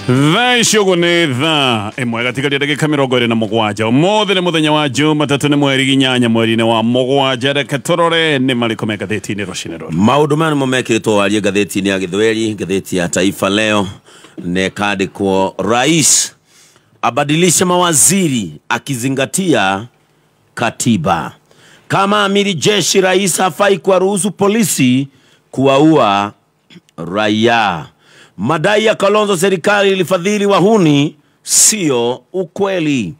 Thaa ici ũguo nĩ thaa 1 gatigaria ndagĩka 27. Ũmũthĩ nĩ mũthenya wa Jumatatũ, nĩ mweri 8 mweri-inĩ wa 7. Reke tũrore nĩ marĩkũ me ngathĩti-inĩ rũcinĩ rũrũ. Maũndũ maya nĩmo mekĩrĩtwo warie ngathĩti-inĩ ya Gĩthweri, ngathĩti ya Taifa Leo, na ĩkandĩkwo rais abadilishe mawaziri akizingatia katiba. Kama amiri jeshi, rais hafai kuwaruhusu polisi kuwaua raia. Madai ya Kalonzo serikali ilifadhili wahuni sio ukweli.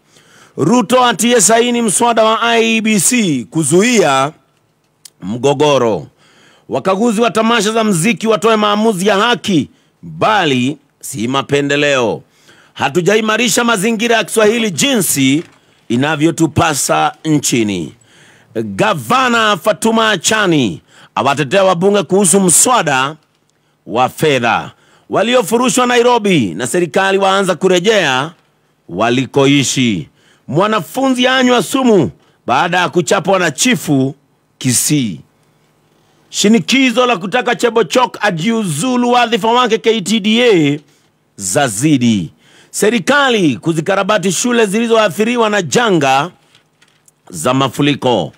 Ruto atie saini mswada wa IEBC kuzuia mgogoro. Wakaguzi wa tamasha za mziki watoe maamuzi ya haki bali si mapendeleo. Hatujaimarisha mazingira ya Kiswahili jinsi inavyotupasa nchini. Gavana Fatuma Achani awatetea wabunge kuhusu mswada wa fedha. Waliofurushwa Nairobi na serikali waanza kurejea walikoishi. Mwanafunzi anywa sumu baada ya kuchapwa na chifu Kisii. Shinikizo la kutaka Chebochok ajiuzulu wadhifa wake KTDA zazidi. Serikali kuzikarabati shule zilizoathiriwa na janga za mafuriko.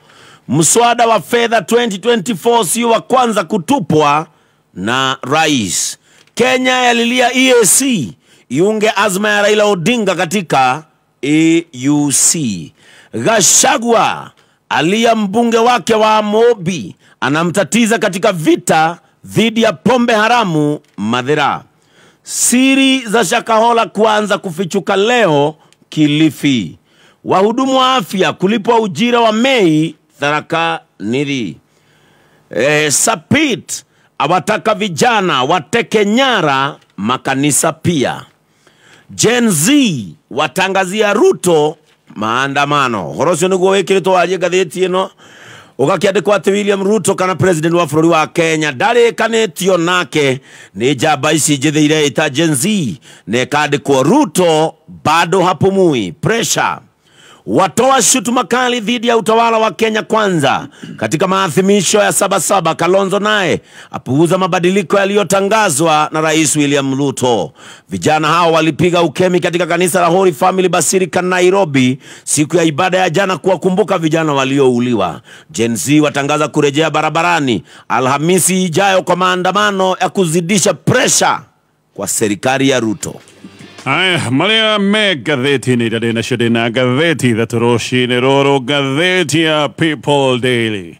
Mswada wa fedha 2024 sio wa kwanza kutupwa na rais. Kenya yalilia EAC iunge azma ya Raila Odinga katika AUC. Gachagua alia mbunge wake wa Mobi anamtatiza katika vita dhidi ya pombe haramu Mathira. Siri za Shakahola kuanza kufichuka leo Kilifi. Wahudumu wa afya kulipwa ujira wa Mei Tharaka Nithi. Sapit awataka vijana wateke nyara makanisa pia. Gen Z watangazia Ruto maandamano. Horo ũcio nĩguo wĩkĩrĩtwo warie ngathĩti ĩno, ũgakĩandĩkwo atĩ William Ruto kana president wa bũrũri wa Kenya ndarĩkanĩtio nake nĩ njamba ici njĩthĩ ireĩta Gen Z, na ĩkandĩkwo Ruto bado hapumui pressure. Watoa shutuma kali dhidi ya utawala wa Kenya Kwanza katika maadhimisho ya Sabasaba. Kalonzo naye apuuza mabadiliko yaliyotangazwa na Rais William Ruto. Vijana hao walipiga ukemi katika kanisa la Holy Family Basilica Nairobi siku ya ibada ya jana kuwakumbuka vijana waliouliwa. Gen Z watangaza kurejea barabarani Alhamisi ijayo kwa maandamano ya kuzidisha presha kwa serikali ya Ruto. Aya, marĩa me ngathĩti-inĩ iria ndĩ nacio, ndĩ na ngathĩti ithatũ rũcinĩ rũrũ. Ngathĩti ya People Daily,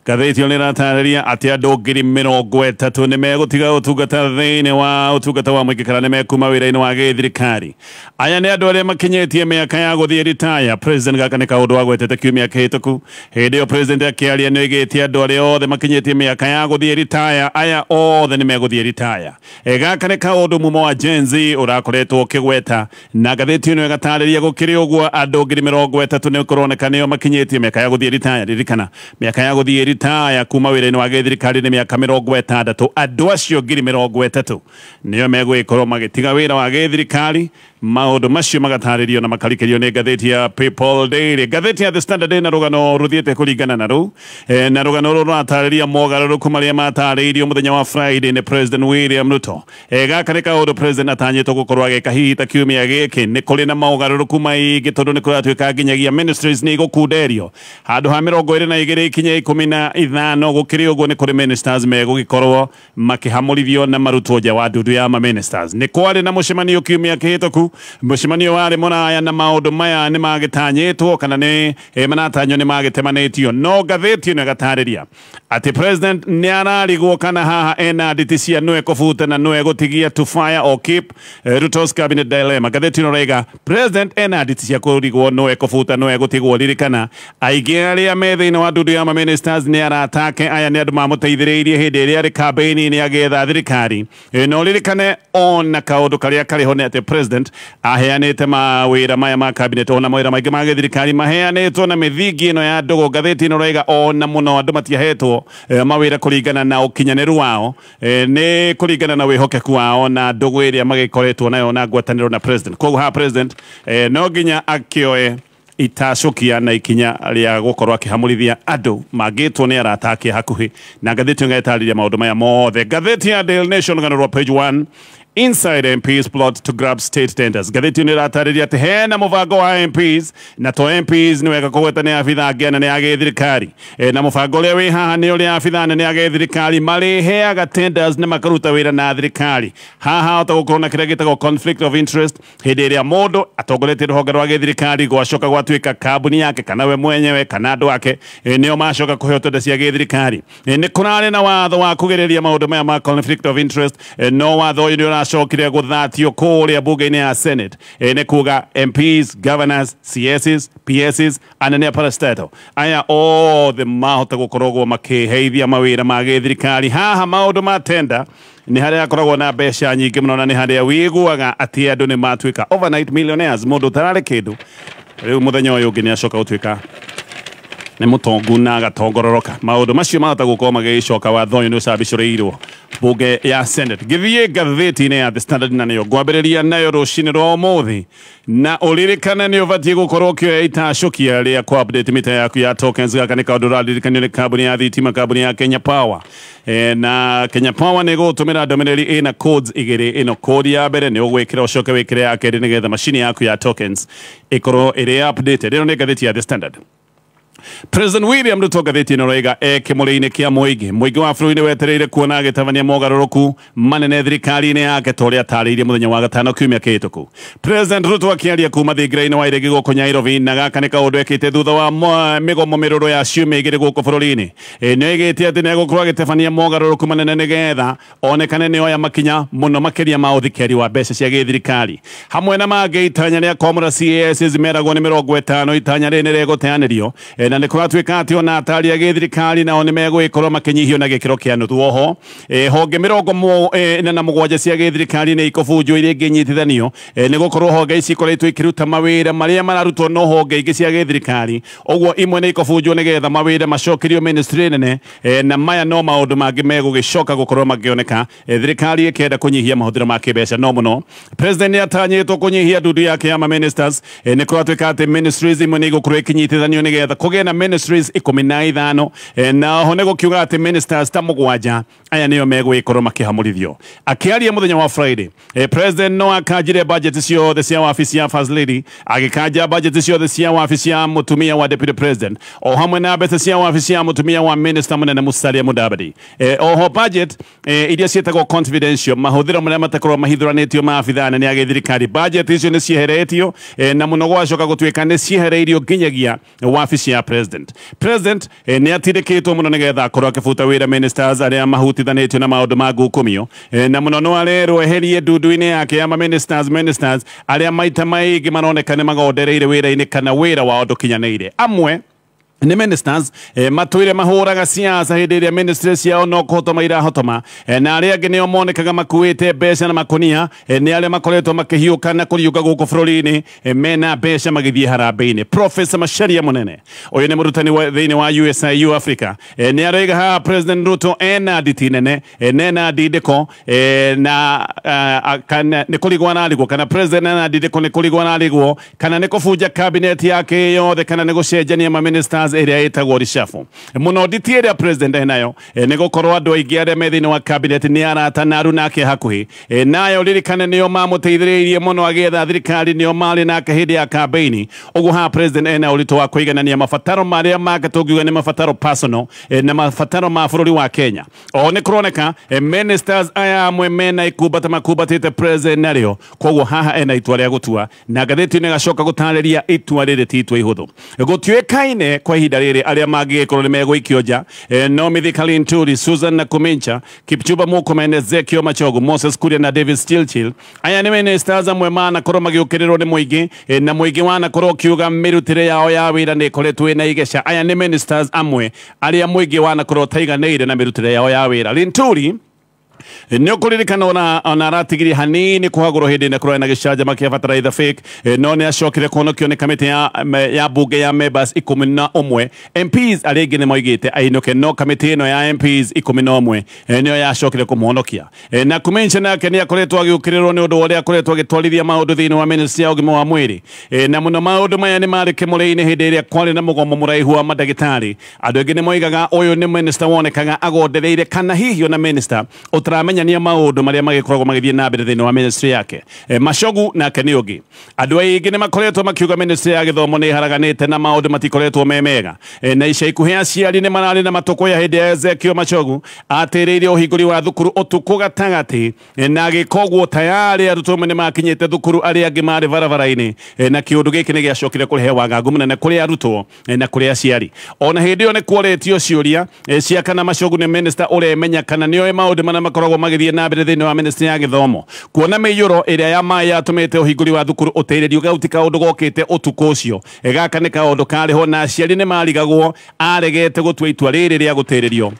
ngathĩti ĩyo nĩ ĩratarĩria atĩ andũ 30,000 nĩ megũtiga ũtungata thĩinĩ wa ũtungata wa mũingĩ kana nĩ mekuma wĩra-inĩ wa gĩthirikari. Aya nĩ andũ arĩa makinyĩtie mĩaka ya gũthiĩ ritaya. President gaka nĩ kaũndũ agwetete kiumia kĩhĩtũku. Hĩndĩ ĩyo president akĩaria nĩ oigĩte andũ arĩa othe makinyĩtie mĩaka ya gũthiĩ ritaya, aya othe nĩ megũthiĩ ritaya. Gaka nĩ kaũndũ mumo wa Gen Z ũrakoretwo ũkĩgweta, na ngathĩti ĩno ĩgatarĩria gũkĩrĩ ũguo andũ 30,000 nĩ kũroneka nĩo makinyĩtie mĩaka ya gũthiĩ ritaya. Ririkana mĩaka ya gũthiĩ ritaya kuma wĩra-inĩ wa gĩthirikari nĩ mĩaka 60. Andũ acio 30,000 nĩo megũgĩkorwo magĩtiga wĩra wa gĩthirikari. Maũndũ macio magatarĩrio na makarikĩrio nĩ ngathĩti ya People Daily. Ngathĩti ya The Standard ĩna rũgano rũthiĩte kũringana na rũu, na rũgano rũrũ rũratarĩria mogarũrũku marĩa matarĩirio mũthenya wa Friday nĩ President William Ruto. Gaka nĩ kaũndũ president atanyĩtwo gũkorwo agĩka hihi ta kiumia gĩkĩ. Nĩ kũrĩ na mogarũrũku maingĩ tondũ nĩ kũratuĩka nginyagia ministries nĩ igũkunderio handũ ha 22 ikinye 15. Gũkĩrĩ ũguo nĩ kũrĩ ministers megũgĩkorwo makĩhamũrithio na marutwo nja wa ndundu ya ma ministers. Nĩ kwarĩ na mũcemanio kiumia kĩhĩtũku, mũcemanio warĩ mũraya, na maũndũ maya nĩ magĩtanyĩtwo kana nĩ maratanywo nĩ magĩtemanĩtio. No ngathĩti ĩno ĩgatarĩria atĩ president nĩ ararigwo kana haha ena nditi cia nĩwe kũbuta na nĩwe gũtigia, to fire or keep, Ruto's cabinet dilemma. Ngathĩti ĩno ĩraiga president ena nditi cia kũrigwo nĩwe kũbuta nĩwe gũtigwo. Ririkana aingĩ arĩa me thĩinĩ wa ndundu ya ma ministers nĩ aratake, aya nĩ andũ mamũteithĩrĩirie hĩndĩ ĩrĩa arĩ campaign-inĩ agĩetha thirikari. No ririkane ona kaũndũ karĩa karĩ ho nĩ atĩ president aheanĩte mawĩra maya ma cabinet ona mawĩra maingĩ ma gĩthirikari maheanĩtwo na mĩthingi ĩno ya ndũgũ. Ngathĩti ĩno ĩraiga ona mũno andũ matiahetwo mawĩra kũringana na ũkinyanĩru wao, nĩ kũringana na wĩhokeku wao na ndũgũ ĩrĩa magĩkoretwo nayo na ngwatanĩro na president. Koguo haha president no nginya akĩoe itacokia na ikinya rĩa gũkorwo akĩhamũrithia andũ mangĩtwo nĩ arata ake hakuhĩ, na ngathĩti ĩyo ĩgatarĩria maũndũ maya mothe. Ngathĩti ya Daily Nation, rũgano rwa page 1 Inside MPs plot to grab state tenders. Ngathĩti nĩ ĩratarĩria atĩ hena mũbango wa MPs, na to MPs nĩ wega kũgweta nĩ abithaa angĩ anene a gĩthirikari. Na mũbango ũrĩa wĩ haha nĩ ũrĩa abithaa anene a gĩthirikari marĩheaga tenders na makaruta wĩra na thirikari. Haha hota gũkorwo na kĩrĩa gĩtagwo conflict of interest, hĩndĩ ĩrĩa mũndũ atongoretie rũhonge rwa gĩthirikari gwacoka gwatuĩka kambuni yake kana we mwenyewe kana andũ ake nĩo macoka kũheo tenda cia gĩthirikari. Nĩ kũrarĩ na watho wa kũgirĩrĩria maũndũ maya ma conflict of interest, no watho ũyũ nĩ ũracokire gũthatio kũrĩa bunge-inĩ ya Senate. Nĩ kuga MPs, governors, CSs, PSs, anene a parastatal aya othe mahota gũkoragwo makĩheithia mawĩra ma gĩthirikari. Haha maũndũ ma tenda nĩ harĩa akoragwo na mbeca nyingĩ mũno, na nĩ harĩa wĩiguaga atĩ andũ nĩ matuĩka overnight millionaires. Mũndũ ũtararĩ kĩndũ rĩu mũthenya ũyũ ũngĩ nĩ acoka gũtuĩka nĩ mũtongu na agatongororoka. Maũndũ macio mahota gũkorwo magĩcoka watho ũyũ nĩ ũcabicũrĩirwo bunge ya Senate. Gĩthiĩ ngathĩti-inĩ ya The Standard na nĩyo ngwambĩrĩria nayo rũcinĩ rwa ũmũthĩ, na ũririkane nĩ ũbatiĩ gũkorwo ũkĩoya itacũkia rĩa kũ update mita yaku ya tokens. Gaka nĩ kaũndũ ũraririkanio nĩ kambuni ya thitima, kambuni ya Kenya Power. Na Kenya Power nĩ ĩgũtũmĩra ndũmĩrĩri ĩna codes igĩrĩ. Ĩno code ya mbere nĩ ũgwĩkĩra ũcoke wĩkĩre ya kerĩ nĩgetha macini yaku ya tokens ĩkorwo ĩrĩ updated. Ĩno nĩ ngathĩti ya The Standard. President William Ruto ngathĩti ĩno roiga e kĩmũrĩ-inĩ kĩa mũingĩ. Mũingĩ wa bũrũri nĩ wetereire kuona agĩtabania mogarũrũku manene thirikari-inĩ yake ta ũrĩa atarĩirie mũthenya wa gatano kiumia kĩhĩtũku. President Ruto akĩaria kuma thingira-inĩ wa Iregi gũkũ Nairobi, na gaka nĩ kaũndũ ekĩte thutha wa mĩgomo mĩrũrũ ya ciumia igĩrĩ gũkũ bũrũri-inĩ. Nĩ oigĩte atĩ nĩ egũkorwo agĩtabania mogarũrũku manene nĩgetha onekane nĩ oya makinya mũno makĩria ma ũthikeri wa mbeca cia gĩthirikari. Hamwe na mangĩ, itanya rĩa kwamũra CASs meragwo nĩ 50, itanya rĩrĩ nĩ rĩgũteanĩrio. Na nĩ kũratuĩka atĩ ona atari a gĩthirikari nao nĩ megũgĩkorwo makĩnyihio na gĩkĩro kĩa nuthu. Oho honge 47 cia gĩthirikari nĩ ikũbunjwo iria ingĩ inyitithanio, nĩ gũkorwo honge ici ikoretwo ikĩruta mawĩra marĩa mararutwo no honge ingĩ cia gĩthirikari. Ũguo imwe nĩ ikũbunjwo nĩgetha mawĩra macokerio ministry nene, na maya no maũndũ mangĩ megũgĩcoka gũkorwo makĩoneka thirikari ĩkĩenda kũnyihia mahũthĩro ma kĩmbeca. No mũno president nĩ atanyĩtwo kũnyihia ndundu yake ya ma-ministers. Nĩ kũratuĩka atĩ ministries imwe nĩ igũkorwo ikinyitithanio nĩgetha kũgĩe na ministries 15, na oho nĩ gũkiuga atĩ ministers ta 7 aya nĩo megũgĩkorwo makĩhamũrithio. Akĩaria mũthenya wa Friday, president no akanjire budget ciothe cia wabici ya First Lady, agĩkanja budget ciothe cia wabici ya mũtumia wa Deputy President, o hamwe na mbeca cia wabici ya mũtumia wa minister mũnene Musalia Mudavadi. Oho budget iria ciĩtagwo confidential, mahũthĩro marĩa matakorwo mahithũranĩtio ma abithaa anene a gĩthirikari, budget icio nĩ cieheretio, na mũno gwacoka gũtuĩka nĩ ciehereirio nginyagia wabici ya president. President nĩ atindĩkĩtwo mũno nĩgetha akorwo akĩbuta wĩra ministers arĩa mahutithanĩtio na maũndũ ma ngukumio, na mũno no arerwo eherie ndundu-inĩ yake ya ma-ministers ministers arĩa maita maingĩ maroneka nĩ magondereire wĩra-inĩ kana wĩra wao ndũkinyanĩire. Amwe nĩ ministers matũire mahũraga siasa hĩndĩ ĩrĩa ministry ciao no kũhotoma irahotoma, na arĩa angĩ nĩo monekaga makuĩte mbeca na makonia, nĩ arĩa makoretwo makĩhiũka na kũriũka gũkũ bũrũri-inĩ, mena mbeca magĩthiĩ harambee-inĩ. Professor Macharia Munene, ũyũ nĩ mũrutani thĩinĩ wa USIU Africa, nĩ aroiga haha President Ruto ena nditi nene, nena ndindĩko, na kana nĩ kũrigwo ararigwo kana president ena ndindĩko nĩ kũrigwo ararigwo kana nĩ kũbunja cabinet yake yothe kana nĩ gũcenjania ma ministers ĩrĩa ĩtagwo reshuffle. Mũno nditi ĩrĩa president enayo nĩ gũkorwo andũ aingĩ arĩa me thĩinĩ wa cabinet nĩ arata na aruna ake hakuhĩ, nayo ririkane nĩo mamũteithĩrĩirie mũno agĩetha thirikari, nĩo marĩ nake hĩndĩ ya campaign. Ũguo haha president ena ũritũ wa kũiganania mabataro marĩa make tũngiuga nĩ mabataro personal, na mabataro ma bũrũri wa Kenya. Oho nĩ kũroneka ministers aya amwe mena ikumbata makumbatĩte president narĩo, koguo haha ena itua rĩa gũtua, na ngathĩti nĩ ĩgacoka gũtarĩria itua rĩrĩ ti itua ihũthũ. Gũtuĩkaine kwa ihinda rĩrĩ arĩa mangĩgĩkorwo nĩ megũikio nja, no Mithika Linturi, Susan Nakumincha, Kipchumba Murkomen, Ezekiel Machogu, Moses Kuria na David Chilchil. Aya nĩ ministers amwe manakorwo magĩũkĩrĩrwo nĩ mũingĩ, na mũingĩ wanakorwo ũkiuga mĩrutĩre yao ya wĩra nĩ ĩkoretwo ĩna igeca. Aya nĩ ministers amwe arĩa mũingĩ wanakorwo ũtaiganĩire na mĩrutĩre yao ya wĩra. Linturi nĩ ũkũririkana ona aratigirie hanini kũhagũrwo hĩndĩ ĩrĩa kũrarĩ na gĩcanjama kĩa bataraitha fake, no nĩ acokire kũhonokio nĩ kamĩtĩ ya bunge ya members 11. MPs arĩa aingĩ nĩ moigĩte ainũke, no kamĩtĩ ĩno ya MPs 11 nĩyo yacokire kũmũhonokia. Na Kumencha nake nĩ akoretwo agĩũkĩrĩrwo nĩ ũndũ wa ũrĩa akoretwo agĩtwarithia maũndũ thĩinĩ wa ministry ya ũgima wa mwĩrĩ, na mũno maũndũ maya nĩ marĩ kĩmũrĩ-inĩ hĩndĩ ĩrĩa kwarĩ na mũgomo mũraihu wa mandagĩtarĩ. Andũ aingĩ nĩ moigaga ũyũ nĩ minister wonekaga agondereire kana hihi ona minister ũtaramenyania maũndũ marĩa magĩkoragwo magĩthiĩ na mbere thĩinĩ wa ministry yake. Machogu nake nĩ ũngĩ. Andũ aingĩ nĩ makoretwo makiuga ministry ya gĩthomo nĩ ĩharaganĩte na maũndũ matikoretwo me mega. Na ica ikuhĩ aciari nĩ mararĩ na matũkũya hĩndĩ ya Ezekiel Machogu atĩrĩire ũhingũri wa thukuru ũtukũ gatagatĩ, na gĩkoguo tayari arutwo nĩ makinyĩte thukuru arĩa angĩ marĩ barabara-inĩ, na kĩũndũ gĩkĩ nĩ gĩacokire kũrehe wagagu mũnene kũrĩ arutwo na kũrĩ aciari. Ona hĩndĩ ĩyo nĩ kworetio ciũria cia kana Machogu nĩ minister ũremenya kana nĩoĩ maũndũ marĩa makoragwo magĩthiĩ na mbere thĩinĩ wa ministry ya gĩthomo, kuona mĩiyũro ĩrĩa ya maĩ yatũmĩte ũhingũri wa thukuru ũtĩrĩrio gau ti kaũndũ gokĩte ũtukũ ũcio. Gaka nĩ kaũndũ karĩ ho na aciari nĩ marigagwo aregete gũtua itua rĩrĩ rĩa gũtĩrĩrio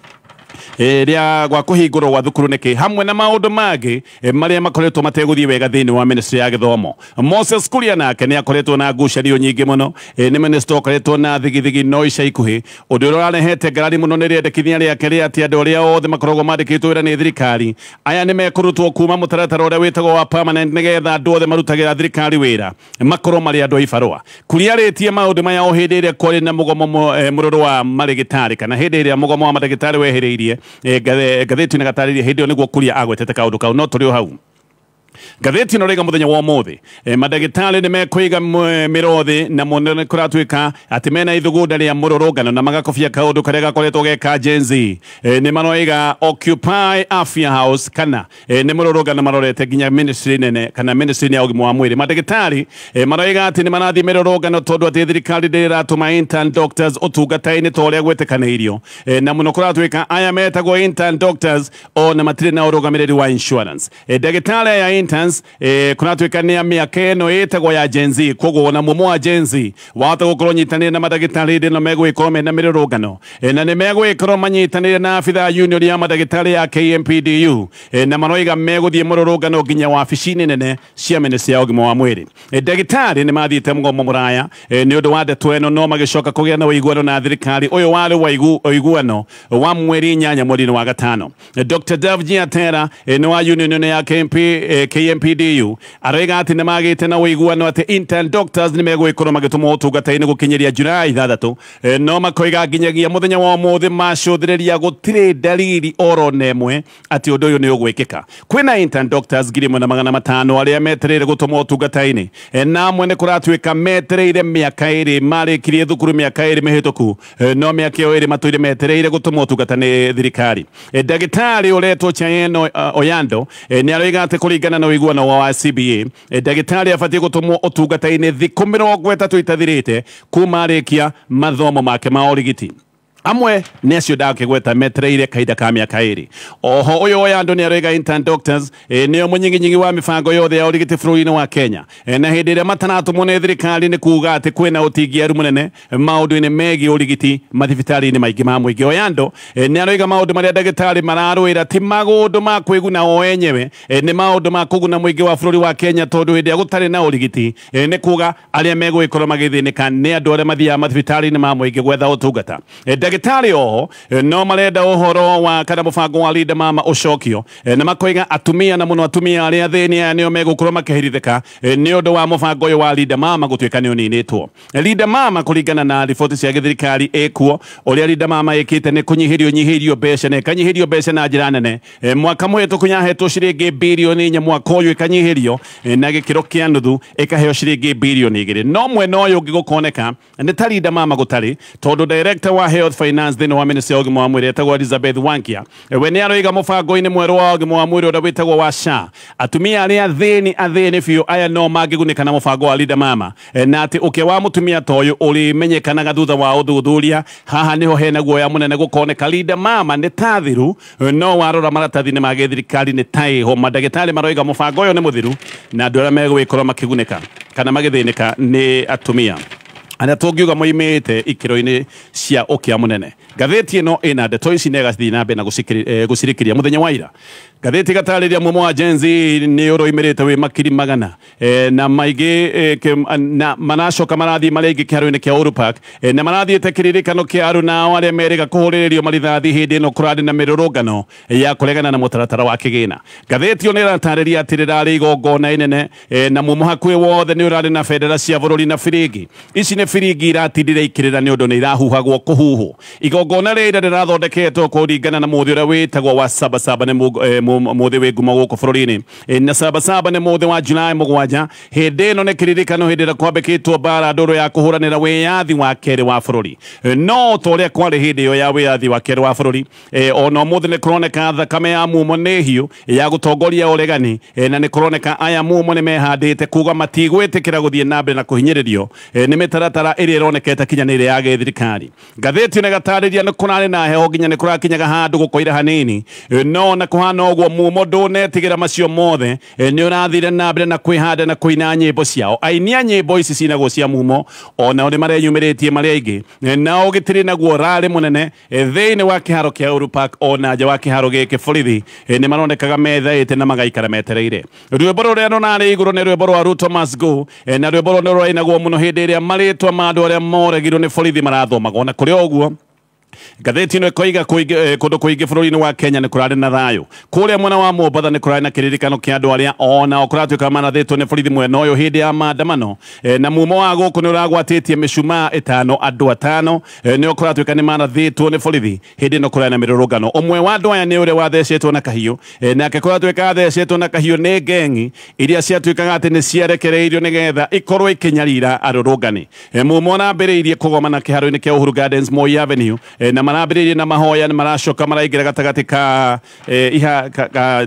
rĩa gwa kũhingũrwo gwa thukuru nĩkĩ, hamwe na maũndũ mangĩ marĩa makoretwo mategũthiĩ wega thĩinĩ wa ministry ya gĩthomo. Moses Kuria nake nĩ akoretwo na ngucanio nyingĩ mũno, nĩ minister ũkoretwo na thigithigi no ica ikuhĩ. Ũndũ ũrĩa ũrarehete ngarari mũno nĩ rĩendekithia rĩake rĩa atĩ andũ arĩa othe makoragwo mandĩkĩtwo wĩra nĩ thirikari aya nĩ mekũrutwo kuma mũtaratara ũrĩa wĩtagwo wa permanent, nĩgetha andũ othe marutagĩra thirikari wĩra makorwo marĩ andũ a ibarũa. Kuria arĩtie maũndũ maya o hĩndĩ ĩrĩa kwarĩ na mũgomo mũrũrũ wa marĩgĩtarĩ, kana hĩndĩ ĩrĩa mũgomo wa mandagĩtarĩ wehereirie ngathĩti-inĩ gatarĩria hĩndĩ ĩyo nĩguo Kuria agwetete kaũndũ kau, no tũrĩ o hau. Ngathĩti ĩno rĩga mũthenya wa ũmũthĩ, mandagĩtarĩ nĩ mekũiga mĩro thĩ na mũno nĩ kũratuĩka atĩ mena ithugunda rĩa mũrũrũngano na magakobia kaũndũ karĩa gakoretwo geka Gen Z. Nĩ maroiga Occupy Afya House, kana nĩ mũrũrũngano marorete nginya ministry nene kana ministry ya ũgima wa mwĩrĩ. Mandagĩtarĩ maroiga atĩ nĩ marathiĩ mĩrũrũngano tondũ atĩ thirikari ndĩratũma intern doctors ũtungata-inĩ ta ũrĩa gwĩtĩkanĩirio. Na mũno kũratuĩka aya metagwo intern doctors ona matirĩ na ũrũgamĩrĩri wa insurance. Ndagĩtarĩ aya interns kũratuĩka nĩ a mĩaka ĩno ĩtagwo ya Gen Z, koguo ona mumo wa Gen Z wahota gũkorwo nyitanĩire na mandagĩtarĩ hĩndĩ ĩno megũgĩkorwo mena mĩrũrũngano, na nĩ megũgĩkorwo manyitanĩire na abithaa union ya mandagĩtarĩ ya KMPDU, na maroiga megũthiĩ mũrũrũngano nginya wabici-inĩ nene cia ministry ya ũgima wa mwĩrĩ. Ndagĩtarĩ nĩ mathiĩte mũgomo mũraya nĩ ũndũ wa ndeto ĩno, no magĩcoka kũgĩa na ũiguano na thirikari. Ũyũ warĩ ũiguano wa mweri 8 mweri-inĩ wa gatano. Dr. Davji Atera nĩ wa union ya KMPDU aroiga atĩ nĩ magĩte na ũiguano atĩ intern doctors nĩ megũgĩkorwo magĩtũmwo ũtungata-inĩ gũkinyĩria Julai 6, no makoiga nginyagia mũthenya wa ũmũthĩ macũthĩrĩria gũtirĩ dalili oro na ĩmwe atĩ ũndũ ũyũ nĩ ũgwĩkĩka. Kwĩna intern doctors 1500 arĩa metereire gũtũmwo ũtungata-inĩ, na amwe nĩ kũratuĩka metereire mĩaka 2, marĩkirie thukuru mĩaka 2 mĩhĩtũku, no mĩaka ĩyo 2 matũire metereire gũtũmwo ũtungata nĩ thirikari. Ndagĩtarĩ ũretwo Chayeno Oyando nĩ aroiga atĩ kũringana na ũiguano wa CBA, ndagĩtarĩ abatiĩ gũtũmwo ũtungata-inĩ thikũ 30 itathirĩte kuma arĩkia mathomo make ma ũrigiti. Amwe nĩ acio ndakĩgweta metereire kahinda ka mĩaka 2. Oho ũyũ Oyando nĩ aroiga intern doctors nĩo mũnyinginyingi wa mĩbango yothe ya ũrigiti bũrũri-inĩ wa Kenya, na hĩndĩ ĩrĩa mataratũmwo nĩ thirikari nĩ kuga atĩ kwĩna ũtingiaru mũnene maũndũ-inĩ megiĩ ũrigiti mathibitarĩ-inĩ maingĩ ma mũingĩ. Oyando nĩ aroiga maũndũ marĩa ndagĩtarĩ mararũĩra ti maũndũ ma kwĩguna o enyewe, nĩ maũndũ ma kũguna mũingĩ wa bũrũri wa Kenya, tondũ hĩndĩ ĩrĩa gũtarĩ na ũrigiti nĩ kuga arĩa megũgĩkorwo magĩthĩnĩka nĩ andũ arĩa mathiaga mathibitarĩ-inĩ ma mũingĩ gwetha ũtungata. Ndagĩtarĩ oho no marenda ũhoro wa kana mũbango wa Linda Mama ũcokio, na makoiga atumia na mũno atumia arĩa athĩni aya nĩo megũkorwo makĩherithĩka nĩ ũndũ wa mũbango ũyũ wa Linda Mama gũtuĩka nĩ ũninĩtwo. Linda Mama kũringana na riboti cia gĩthirikari ĩkuo, ũrĩa Linda Mama ĩkĩte nĩ kũnyihĩrio nyihĩrio mbeca na ĩkanyihĩrio mbeca na njĩra nene. Mwaka mũhĩtũku yahetwo ciringi birioni 4, mwaka ũyũ ĩkanyihĩrio na gĩkĩro kĩa nuthu ĩkaheo ciringi birioni 2. No mwena ũyũ ũngĩ gũkoneka nĩ ta Linda Mama gũtarĩ, tondũ director wa Health Finance thĩinĩ wa ministry ya ũgima wa mwĩrĩ etagwo Elizabeth Wankia, we nĩ aroiga mũbango-inĩ mwerũ wa ũgima wa mwĩrĩ ũrĩa wĩtagwo wa SHA, atumia arĩa athĩni biũ aya no mangĩgunĩka na mũbango wa Linda Mama, na atĩ ũkĩa wa mũtumia ta ũyũ ũrĩmenyekanaga thutha wa ũthuthuria. Haha nĩho hena guoya mũnene gũkoneka Linda Mama nĩ ta thiru, no warora maratathi-inĩ ma gĩthirikari nĩ ta ĩho. Mandagĩtarĩ maroiga mũbango ũyũ nĩ mũthiru na andũ arĩa megũgĩkorwo makĩgunĩka kana magĩthĩnĩka nĩ atumia arĩa tũngiuga moimĩte ikĩro-inĩ cia ũkĩa mũnene. Ngathĩti ĩno ĩna ndeto ici na ĩgathiĩ na mbere na gũcirĩkĩria mũthenya wa ira. Ngathĩti ĩgatarĩria mumo wa Gen Z nĩ ũroimĩrĩte wĩ makiri magana, na maingĩ, na maracoka marathiĩ marĩa aingĩ kĩharo-inĩ kĩa Uhuru Park, na marathiĩte kĩririkano kĩa aruna arĩa merĩga kũhũrĩrĩrio marithathi hĩndĩ ĩno kũrarĩ na mĩrũrũngano ya kũregana na mũtaratara wa kĩgĩna. Ngathĩti ĩyo nĩ ĩratarĩria atĩ rĩrarĩ igongona inene, na mumo hakuhĩ wothe nĩ ũrarĩ na bendera cia bũrũri na biringi. Ici nĩ biringi iratindire ikĩrĩra nĩ ũndũ nĩ irahuhagwo kũhuhwo. Igongona rĩrĩa rĩrathondeketwo kũringana na mũthĩ ũrĩa wĩtagwo wa Sabasaba nĩ mũthĩ wĩ ngumo gũkũ bũrũri-inĩ. Na Sabasaba nĩ mũthĩ wa Julai 7 hĩndĩ ĩno nĩ kĩririkano hĩndĩ ĩrĩa kwambĩkĩtwo mbara ndũrũ ya kũhũranĩra wĩyathi wa kerĩ wa bũrũri. No ta ũrĩa kwarĩ hĩndĩ ĩyo ya wĩyathi wa kerĩ wa bũrũri, ona ũmũthĩ nĩ kũroneka thakame ya mumo nĩ hiũ ya gũtongoria ũregani, na nĩ kũroneka aya mumo nĩ mehandĩte kuga matigwĩtĩkĩra gũthiĩ na mbere na kũhinyĩrĩrio nĩ mĩtaratara ĩrĩa ĩroneka ĩtakinyanĩire ya gĩthirikari. Ngathĩti ĩno ĩgatarĩria nĩ kũrarĩ na heho nginya nĩ kũrakinyaga handũ gũkoira hanini, no na kũhana ũguo mumo ndũnetigĩra macio mothe, nĩ ũrathire na mbere na kwĩhanda na kũina nyĩmbo ciao. Aini a nyĩmbo ici cinagwo cia mumo onao nĩ mareyumĩrĩtie marĩ aingĩ, na ũgitĩri naguo ũrarĩ mũnene thĩinĩ wa kĩharo kĩa Uhuru Park ona nja wa kĩharo gĩkĩ. Borithi nĩ maronekaga methaĩte na magaikara metereire. Rwĩmbo rũrĩa rũrarĩ igũrũ nĩ rwĩmbo rwa Ruto Must Go, na rwĩmbo rũrũ nĩ rũrainagwo mũno hĩndĩ ĩrĩa marĩtwa ma andũ arĩa moragirwo nĩ borithi marathomagwo. Na kũrĩ o ũguo ngathĩti ĩno ĩkoiga kũndũ kũingĩ bũrũri-inĩ wa Kenya nĩ kũrarĩ na thayũ. Kũrĩa mwena wa Mombatha nĩ kũrarĩ na kĩririkano kĩa andũ arĩa onao kũratuĩka marathĩtwo nĩ borithi mwena ũyũ hĩndĩ ya maandamano, na mumo wa gũkũ nĩ ũragwatĩtie mĩcumaa 5 andũ 5 nĩo kũratuĩka nĩ marathĩtwo nĩ borithi hĩndĩ ĩno kũrarĩ na mĩrũrũngano. Ũmwe wa andũ aya nĩ ũrĩa wathecetwo na kahiũ, nake kũratuĩka athecetwo na kahiũ nĩ ngengi iria ciatuĩkaga atĩ nĩ ciarekereirio nĩgetha ikorwo ikĩnyarira arũrũngani. Mumo ũrambĩrĩirie kũgomana kĩharo-inĩ kĩa Uhuru Gardens, Moi Avenue, na marambĩrĩirie na mahoya na maracoka maraingĩra gatagatĩ ka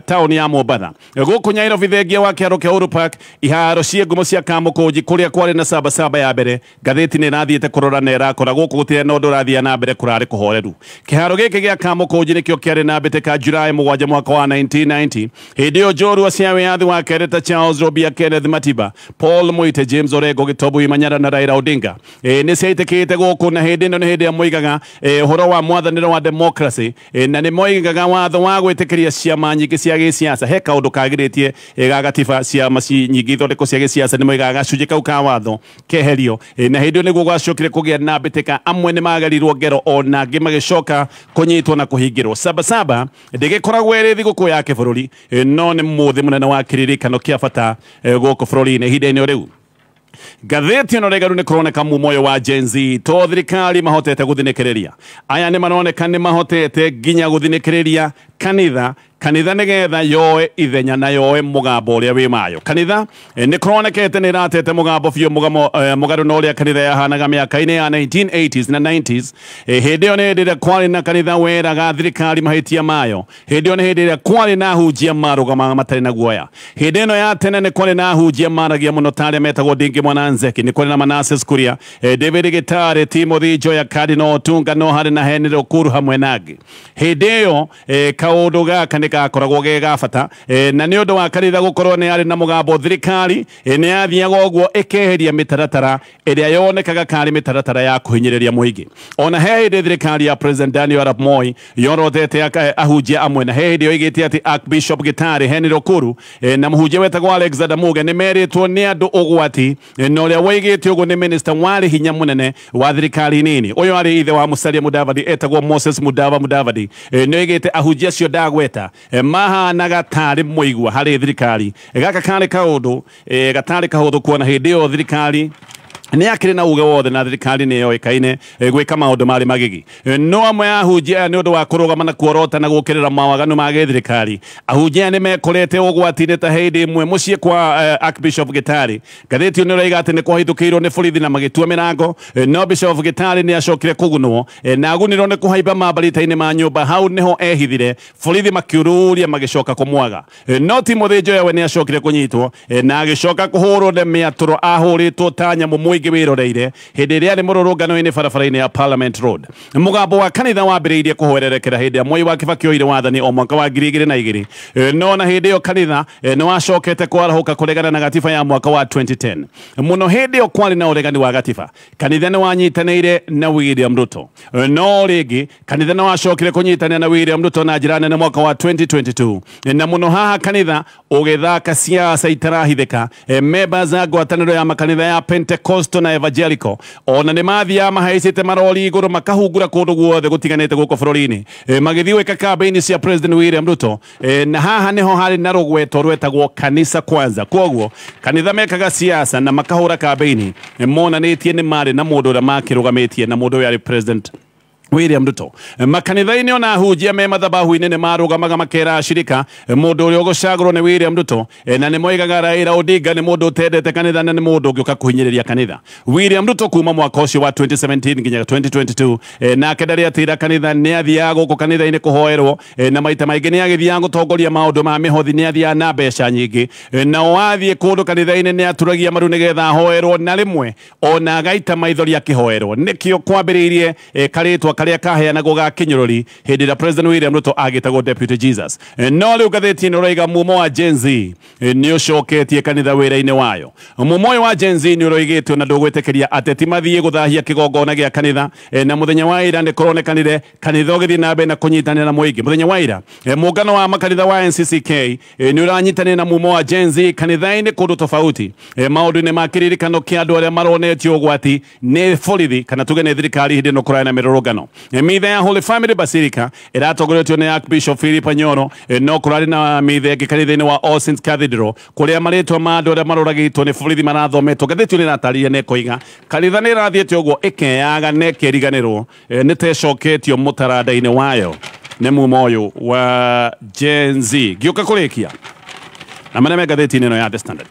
taũni ya Mombatha. Gũkũ Nairobi thengia wa kĩharo kĩa Uhuru Park, iharo cia ngumo cia Kamũkũnji kũrĩa kwarĩ na Sabasaba ya mbere, ngathĩti nĩ ĩrathiĩte kũrora na ĩrakora gũkũ gũtirĩ na ũndũ ũrathiĩ na mbere, kũrarĩ kũhoreru. Kĩharo gĩkĩ gĩa Kamũkũnji nĩkĩo kĩarĩ na mbĩtĩka Julai 7 mwaka wa 1990. Hĩndĩ ĩyo njorua cia wĩyathi wa kerĩ ta Charles Robia, Kenneth Matiba, Paul Muite, James Orengo, Gitobu Imanyara na Raila Odinga nĩ ciaitĩkĩte gũkũ, na hĩndĩ ĩno nĩ hĩndĩ ĩrĩa moigaga ũhoro wa mwathanĩre wa democracy, na nĩ moigaga watho wa gwĩtĩkĩria ciama nyingĩ cia gĩsiasa. He kaũndũ kagirĩtie ga gatiba ciama nyingĩ ithondekwo cia gĩsiasa, nĩ moigaga gacunjĩ kau ka watho keherio, na hĩndĩ ĩyo nĩguo gwacokire kũgĩa na mbĩtĩka, amwe nĩ magerirwo ngero ona angĩ magĩcoka kũnyitwo na kũhingĩrwo. Sabasaba ndĩgĩkoragwo ĩrĩ thigũkũ ya kĩbũrũri, no nĩ mũthĩ mũnene wa kĩririkano kĩa bata gũkũ bũrũri-inĩ ihinda-inĩ rĩu. Ngathĩti ĩno rĩgaru nĩ kũroneka mumo ũyũ wa Gen Z to thirikari mahotete gũthinĩkĩrĩria. Aya nĩ maroneka nĩ mahotete nginya gũthinĩkĩrĩria kanitha nĩgetha yoe ithenya na yoe mũgambo ũrĩa wĩ mayo. Kanitha nĩ kũronekete nĩ ĩratete mũgambo biũ mũgarũ na ũrĩa kanitha yahanaga mĩaka-inĩ ya 1980s na 90s. Hĩndĩ ĩyo nĩ hĩndĩ ĩrĩa kwarĩ na kanitha weraga thirikari mahĩtia mayo. Hĩndĩ ĩyo nĩ hĩndĩ ĩrĩa kwarĩ na ahunjia marũgamaga matarĩ na guoya. Hĩndĩ ĩno ya tene nĩ kwarĩ na ahunjia maragia mũno ta arĩa metagwo Ndingi Mwana Nzeki, nĩ kwarĩ na Manasseh Kuria, David Gitare, Timothy Joya, Cardinal Otunga, no harĩ na Henry Okuru hamwe na angĩ. Hĩndĩ ĩyo kaũndũ gaka nĩ gakoragwo ge ga bata, na nĩ ũndũ wa kanitha gũkorwo nĩ arĩ na mũgambo thirikari nĩ yathiaga ũguo ĩkeheria mĩtaratara ĩrĩa yonekaga karĩ mĩtaratara ya kũhinyĩrĩria mũingĩ. Ona he hĩndĩ thirikari ya President Daniel Arap Moi yorotete ahunjia amwe, na he hĩndĩ yoigĩte atĩ Archbishop Gitare, Henry Okuru na mũhunjia wetagwo Alexander Muge nĩ merĩtwo nĩ andũ ũgwati, na ũrĩa woigĩte ũguo nĩ minister warĩ hinya mũnene wa thirikari nini. Ũyũ arĩ ithe wa Musalia Mudavadi etagwo Moses Mudava Mudavadi, nĩ oigĩte ahunjia acio ndagweta mahanaga tarĩ mũigua harĩ thirikari. Gaka karĩ kaũndũ gatarĩ kahũthũ kuona hĩndĩ ĩyo thirikari nĩ akĩrĩ na uge wothe na thirikari nĩ yoĩkaine gwĩka maũndũ marĩ magigi. No amwe a ahunjia nĩ ũndũ wa kũrũgama na kuorota na gũũkĩrĩra mawaganu ma gĩthirikari, ahunjia nĩ mekorete ũgwati-inĩ ta hĩndĩ ĩmwe mũciĩ kwa Archbishop Gitari. Ngathĩti ĩyo nĩ ĩroiga atĩ nĩ kwahithũkĩirwo nĩ borithi na magĩtua mĩrango, no Bishop Gitari nĩ acokire kũgunwo, na agunirwo nĩ kũhaimba mambarita-inĩ ma nyũmba. Hau nĩho ehithire, borithi makĩũrũria magĩcoka kũmwaga. No Timothy Njoya we nĩ acokire kũnyitwo, na agĩcoka kũhũrwo nĩ mĩatũro ahũrĩtwo ta nyamũ mũingĩ wĩroreire hĩndĩ ĩrĩa arĩ mũrũrũngano-inĩ barabara-inĩ ya Parliament Road. Mũgambo wa kanitha wambĩrĩirie kũhwererekera hĩndĩ ya Mwai wa Kibaki oire wathani o mwaka wa 2002, no na hĩndĩ ĩyo kanitha nĩ wacokete kwarahũka kũregana na gatiba ya mwaka wa 2010. Mũno hĩndĩ ĩyo kwarĩ na ũregani wa gatiba, kanitha nĩ wanyitanĩire na William Ruto. No rĩngĩ kanitha nĩ wacokire kũnyitanĩra na William Ruto na njĩra nene mwaka wa 2022, na mũno haha kanitha ũgĩthaka siasa itarahithĩka. Members a ngwatanĩro ya makanitha ya Pentecost na Evangelical ona nĩ mathiaga mahaicĩte marori igũrũ makahungura kũndũ guothe gũtiganĩte gũkũ bũrũri-inĩ, magĩthiĩ gwĩka campaign cia President William Ruto, na haha nĩho harĩ na rũgweto rwetagwo Kanisa Kwanza. Kwoguo kanitha mekaga siasa na makahũra campaign monanĩtie nĩ marĩ na mũndũ ũrĩa makĩrũgamĩtie, na mũndũ ũyũ arĩ President William Ruto. Makanitha-inĩ ona ahunjia me mathabahu-inĩ nĩ marũgamaga makera ashirika mũndũ ũrĩa ũgũcagũrwo nĩ William Ruto, na nĩ moigaga Raila Odinga nĩ mũndũ ũtendete kanitha na nĩ mũndũ ũngĩũka kũhinyĩrĩria kanitha. William Ruto kuma mwaka ũcio wa 2017 nginya 2022, nake ndarĩ atĩra kanitha, nĩ athiaga gũkũ kanitha-inĩ kũhoerwo, na maita maingĩ nĩ agĩthiaga gũtongoria maũndũ ma mĩhothi, nĩ athiaga na mbeca nyingĩ, na wathiĩ kũndũ kanitha-inĩ nĩ aturagia maru nĩgetha ahoerwo, na rĩmwe ona agaita maithori akĩhoerwo. Nĩkĩo kwambĩrĩirie karĩtwa karĩa kaheanagwo ga kĩnyũrũri hĩndĩ ĩrĩa President William Ruto agĩtagwo Deputy Jesus. No rĩu ngathĩti ĩno ĩroiga mumo wa Gen Z nĩ ũcoketie kanitha wĩra-inĩ wayo. Mumo ũyũ wa Gen Z nĩ ũroigĩtwo na ndũgwĩtĩkĩria ateti mathiĩ gũthahia kĩgongona gĩa kanitha, na mũthenya wa ira nĩ kũronekanire kanitha ũgĩthiĩ na mbere na kũnyitanĩra na mũingĩ. Mũthenya wa ira mũngano wa makanitha wa NCCK nĩ ũranyitanĩra na mumo wa Gen Z kanitha-inĩ kũndũ tofauti, maũndũ-inĩ ma kĩririkano kĩa andũ arĩa maronetio ũgwati nĩ borithi kana tuge nĩ thirikari hĩndĩ ĩno kũrarĩ na mĩrũrũngano. Mitha ya Holy Family Basilica ĩratongoretio nĩ Archbishop Philip Anyoro, no kũrarĩ na mitha ĩngĩ kanitha-inĩ wa All Saints Cathedral kũrĩa marĩtwa ma andũ arĩa maroragĩtwo nĩ borithi marathometwo. Ngathĩti ĩno ĩratarĩria na ĩkoiga kanitha nĩ ĩrathiĩte ũguo ĩkeyaga na ĩkeriganĩrwo, nĩ ta ĩcoketio mũtaranda-inĩ wayo nĩ mumo ũyũ wa Gen Z. Ngĩũka kũrĩkia na marĩa me ngathĩti-inĩ ĩno ya The Standard.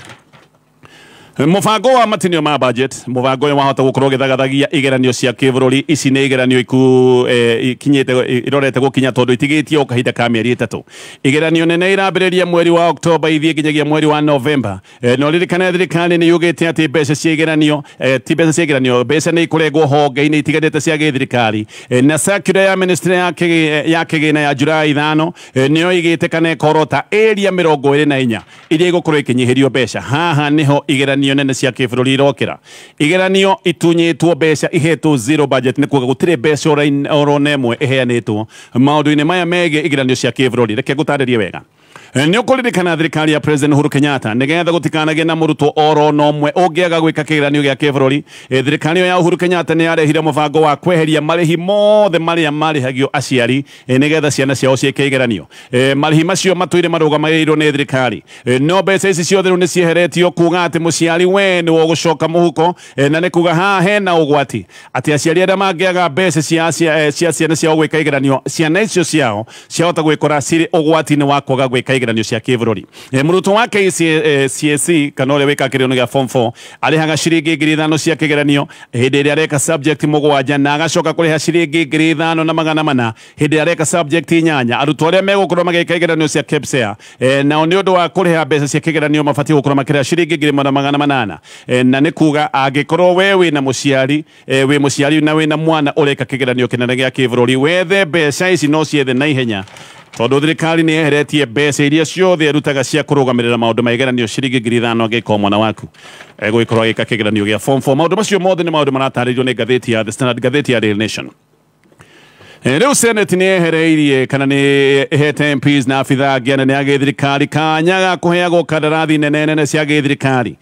Mũbango wa matinio ma budget, mũbango ũyũ wahota gũkorwo ũgĩthagathagia igeranio cia kĩbũrũri. Ici nĩ igeranio ikinyĩte irorete gũkinya tondũ itigĩtie o kahinda ka mĩeri 3. Igeranio nene irambĩrĩria mweri wa Oktoba ithiĩ nginyagia mweri wa Novemba. No ririkane thirikari nĩ yugĩte atĩ mbeca cia igeranio, ti mbeca cia igeranio, mbeca nĩ ikũrengwo honge-inĩ itiganĩte cia gĩthirikari. Na circular ya ministry ya kĩgĩna ya Julai 5 nĩyo ĩigĩte kana ĩkorota area 24 iria igũkorwo ikĩnyihĩrio mbeca. Haha nĩho igeranio nene cia kĩbũrũri irokĩra. Igeranio itunyĩtwo mbeca ihetwo zero budget, nĩ kuga gũtirĩ mbeca oro na ĩmwe ĩheanĩtwo maũndũ-inĩ maya megiĩ igeranio cia kĩbũrũri. Reke ngũtarĩrie wega. Nĩ ũkũririkana thirikari ya President Uhuru Kenyatta nĩgetha gũtikanagĩe na mũrutwo oro na ũmwe ũngĩaga gwĩka kĩgeranio gĩa kĩbũrũri, thirikari ĩyo ya Uhuru Kenyatta nĩ yarehire mũbango wa kweheria marĩhi mothe marĩa marĩhagio aciari nĩgetha ciana ciao ciĩke igeranio. Marĩhi macio matũire marũgamĩrĩirwo nĩ thirikari, no mbeca ici ciothe rĩu nĩ cieheretio kuga atĩ mũciari we nĩwe ũgũcoka mũhuko, na nĩ kuga haha hena ũgwati atĩ aciari arĩa mangĩaga mbeca cia ciana ciao gwĩka igeranio, ciana icio ciao ciahota gwĩkora cirĩ ũgwati-inĩ wa kwaga gwĩka igeranio cia kĩbũrũri. Mũrutwo wa KCSE kana ũrĩa wĩkaga kĩgeranio gĩa form 4 arĩhaga ciringi 5,000 cia kĩgeranio hĩndĩ ĩrĩa areka subject 7 na agacoka kũrĩha ciringi 5,400 hĩndĩ ĩrĩa areka subject 8. Arutwo arĩa megũkorwo magĩka igeranio cia KPSEA, nao nĩ ũndũ wa kũrĩha mbeca cia kĩgeranio mabatiĩ gũkorwo makĩrĩha ciringi 1,800, na nĩ kuga angĩkorwo we wĩna mũciari, wĩ mũciari na wĩna mwana ũreka kĩgeranio kĩnene gĩa kĩbũrũri, wethe mbeca ici no ciethe na ihenya tondũ thirikari nĩ yeheretie mbeca iria ciothe ĩrutaga cia kũrũgamĩrĩra maũndũ ma igeranio ciringi 5,000 angĩkorwo mwana waku egũgĩkorwo agĩka kĩgeranio gĩa form 4. Maũndũ macio mothe nĩ maũndũ maratarĩrio nĩ ngathĩti ya The Standard, ngathĩti ya Daily Nation. Rĩu Senate nĩ yehereirie kana nĩ ĩhete MPs na abithaa angĩ anene a gĩthirikari kanya ga kũheagwo kandarathi nene nene cia gĩthirikari.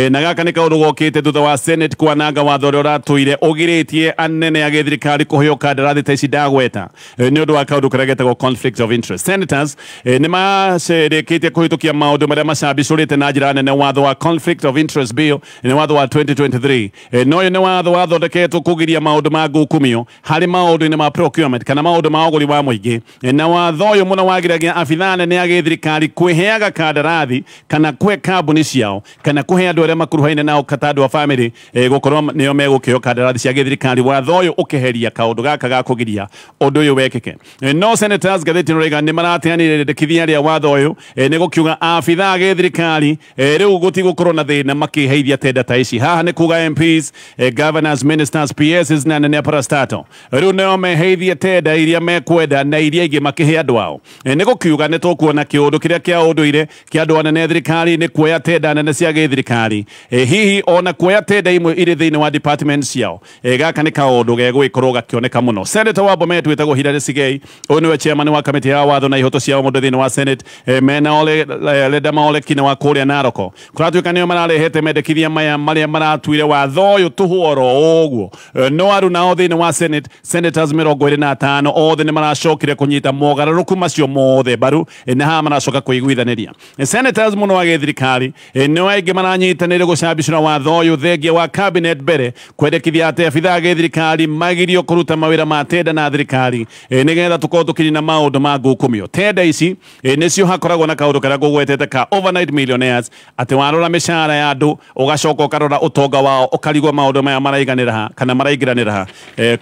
Na gaka nĩ kaũndũ gokĩte thutha wa Senate kwananga watho ũrĩa ũratũire ũgirĩtie anene a gĩthirikari kũheo kandarathi ta ici ndagweta, nĩ ũndũ wa kaũndũ karĩa getagwo conflict of interest. Senators nĩ macerĩkĩtie kũhĩtũkia maũndũ marĩa macambicũrĩte na njĩra nene watho wa conflict of interest bill, nĩ watho wa 2023. No ũyũ nĩ watho wathondeketwo kũgiria maũndũ ma ngukumio harĩ maũndũ-inĩ ma procurement kana maũndũ ma ũgũri wa mũingĩ. Na watho ũyũ mũno wagiragia abithaa anene a gĩthirikari kwĩheaga kandarathi kana kũhe kambuni ciao kana kũhe andũ arĩa makuruhaine nao ta andũ a bamĩrĩ, gũkorwo nĩo megũkĩheo kandarathi cia gĩthirikari. Watho ũyũ ũkĩheria kaũndũ gaka ga kũgiria ũndũ ũyũ wekĩke. No senators ngathĩti ĩno nĩ marateanĩire rĩendekithia rĩa watho ũyũ, nĩ gũkiuga abithaa a gĩthirikari rĩu gũtigũkorwo na thĩna makĩheithia tenda ta ici. Haha nĩ kuga MPs, governors, ministers, PSs na anene a parastatal rĩu nĩo meheithie tenda iria mekwenda na iria ingĩ makĩhe andũ ao. Nĩ gũkiuga nĩ tũkuona kĩũndũ kĩrĩa kĩa ũndũire kĩa andũ anene thirikari nĩ kuoya tenda nene cia gĩthirikari, hihi ona kuoya tenda imwe irĩ thĩinĩ wa department ciao. Gaka nĩ kaũndũ gegũgĩkorwo gakĩoneka mũno. Senator wa Bomet wĩtagwo Hilary Sigei, ũyũ nĩwe chairman wa kamĩtĩ ya watho na ihoto cia mũndũ thĩinĩ wa Senate, mena Ole Ledama Ole Kina wa kũrĩa Narok, kũratuĩka nĩo mararehete mendekithia maya marĩa maratuire watho ũyũ tũhũ oro ũguo. No aru nao thĩinĩ wa Senate, senators 25 5 othe nĩ maracokire kũnyita mogarũrũku macio mothe mbaru, na haha maracoka kũiguithanĩria. Senators mũno wa gĩthirikari nĩo aingĩ maranyitanĩire gũcabicũra watho ũyũ thengia wa cabinet mbere kwendekithia atĩ abithaa gĩthirikari magirio kũruta mawĩra ma tenda na thirikari, nĩgetha tũkorwo tũkĩnina maũndũ ma ngukumio. Tenda ici nĩcio hakoragwo na kaũndũ karĩa ngũgwetete ka overnight millionaires, atĩ warora mĩcara ya andũ ũgacoka ũkarora ũtonga wao ũkarigwo maũndũ maya maraiganĩra ha kana maraingĩranĩra ha.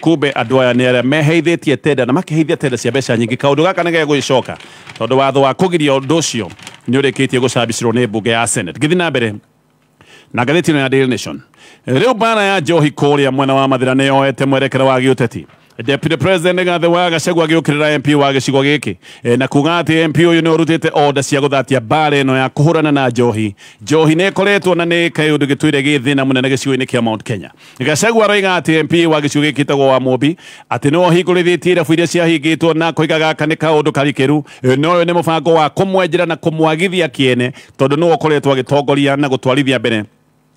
Kumbe andũ aya nĩ arĩa meheithĩtie tenda na makeheithia tenda cia mbeca nyingĩ. Kaũndũ gaka nĩ gegũgĩcoka tondũ watho wa kũgiria ũndũ ũcio nĩ ũrĩkĩtie gũcabicĩrwo nĩ mbunge ya Senate. Ngĩthiĩ na mbere na ngathĩti ĩno ya Daily Nation, rĩu mbara ya njohi kũrĩa mwena wa Mathĩra nĩ yoete mwerekero wa gĩũteti. Deputy President Rigathi wa Gachagua agĩũkĩrĩra MP wa gĩcigo gĩkĩ, na kuga atĩ MP ũyũ nĩ ũrutĩte order cia gũthatia mbara ĩno ya kũhũrana na njohi. Njohi nĩ ĩkoretwo na nĩ kaũndũ gĩtũire gĩ thĩna mũnene gĩcigo-inĩ kĩa Mount Kenya. Gachagua aroiga atĩ MP wa gĩcigo gĩkĩ gĩtagwo wa Mũmbi atĩ nĩwe ũhingũrithĩtie irabu iria ciahingĩtwo, na koiga gaka nĩ kaũndũ karikĩru, no ũyũ nĩ mũbango wa kũmwenjera na kũmwagithia kĩene tondũ nĩwe ũkoretwo agĩtongoria na gũtwarithia mbere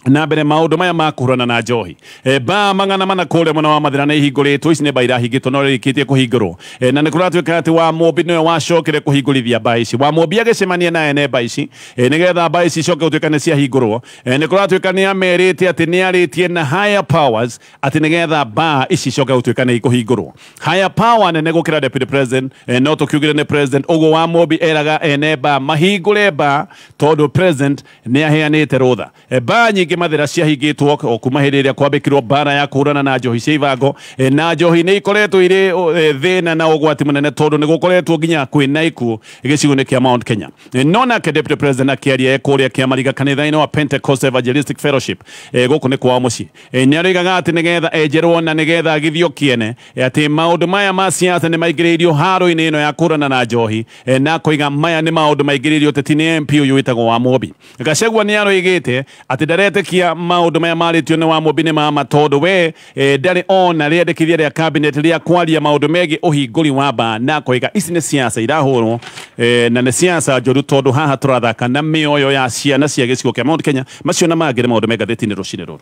na mbere maũndũ maya ma kũhũrana na njohi. Mbaa 400 kũrĩa mwena wa Mathĩra nĩ ihingũrĩtwo, ici nĩ mbaa irahingĩtwo no rĩrĩkĩtie kũhingũrwo. Na nĩ kũratuĩka atĩ wa Mũmbi nĩwe wacokire kũhingũrithia mbaa ici. Wa Mũmbi agĩcemania na ene mbaa ici, nĩgetha mbaa ici icoke gũtuĩka nĩ ciahingũrwo. Nĩ kũratuĩka nĩ amerite atĩ nĩ arĩtie na higher powers atĩ nĩgetha mbaa ici icoke gũtuĩka nĩ ikũhingũrwo. Higher power nene gũkĩra Deputy President, no tũkiugire nĩ President. Ũguo wa Mũmbi eraga ene mbaa mahingũre mbaa tondũ President nĩ aheanĩte rũtha. Mbaa nyingĩ Mathĩra ciahingĩtwo o kuma hĩndĩ ĩrĩa kwambĩkirwo mbara ya kũhũrana na njohi cia ibango, na njohi nĩ ikoretwo irĩ thĩna na ũgwati mũnene tondũ nĩ gũkoretwo nginya kwĩna ikuũ gĩcigo-inĩ kĩa Mount Kenya. No nake Deputy President akĩaria e kũrĩa Kĩamariga kanitha-inĩ wa Pentecost Evangelistic Fellowship, gũkũ nĩ kwao mũciĩ, nĩ aroigaga atĩ nĩgetha enjerwo na nĩgetha agithio kĩene, atĩ maũndũ maya ma siasa nĩ maingĩrĩirio haro-inĩ ĩno ya kũhũrana na njohi, na koiga maya nĩ maũndũ maingĩrĩirio ũteti nĩ MP ũyũ wĩtagwo wa Mũmbi. Gachagua nĩ aroigĩte atĩ ndaretĩkia maũndũ maya marĩtio nĩ wa Mũmbi nĩ mama tondũ we ndarĩ ona rĩendekithia rĩa cabinet rĩa kwaria maũndũ megiĩ ũhingũri wa mbaa, na koiga ici nĩ siasa irahũrwo, na nĩ siasa njũru tondũ haha tũrathaka na mĩoyo ya ciana cia gĩcigo kĩa Mount Kenya. Macio na mangĩ nĩ maũndũ me ngathĩti-inĩ rũcinĩ rũrũ.